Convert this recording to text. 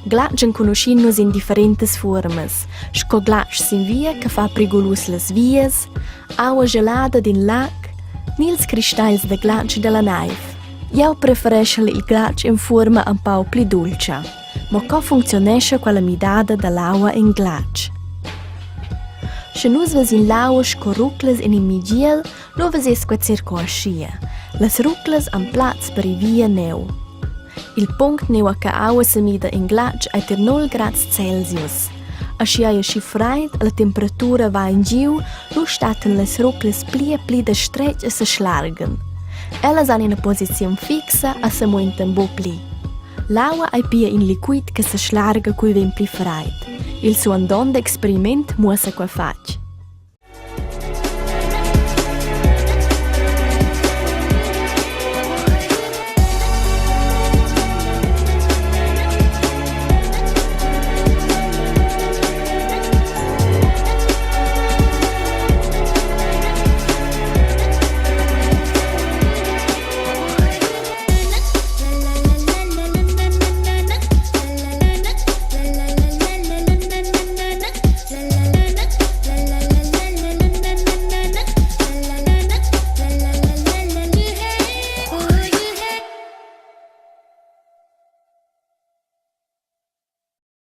Glatsch enconuschin nus in differentas fuormas, sco glatsch sin via che fa prigulus las vias, aua gelada d'in lag ni ils cristagls da glatsch dalla naiv. Jau prefereschel il glatsch en fuorma empau pli dultscha. Mo co funcziunescha quella midada dall'aua en glatsch? Sche nus vesin l'aua sco ruclas en in migiel, lu vesess quei circo aschia. Las ruclas han plaz per ir via neu. Il punct nua che aua semida en glatsch ei tier 0 grads Celsius. Aschia ei aschi freid, la temperatura va engiu, lu stattan las ruclas pli e pli da stretg e seschlargan. Ellas han ina posiziun fixa e semuentan buc pli. L'aua ei pia in liquid che seschlarga cul vegn pli freid. Il suandont experiment muossa quei fatg.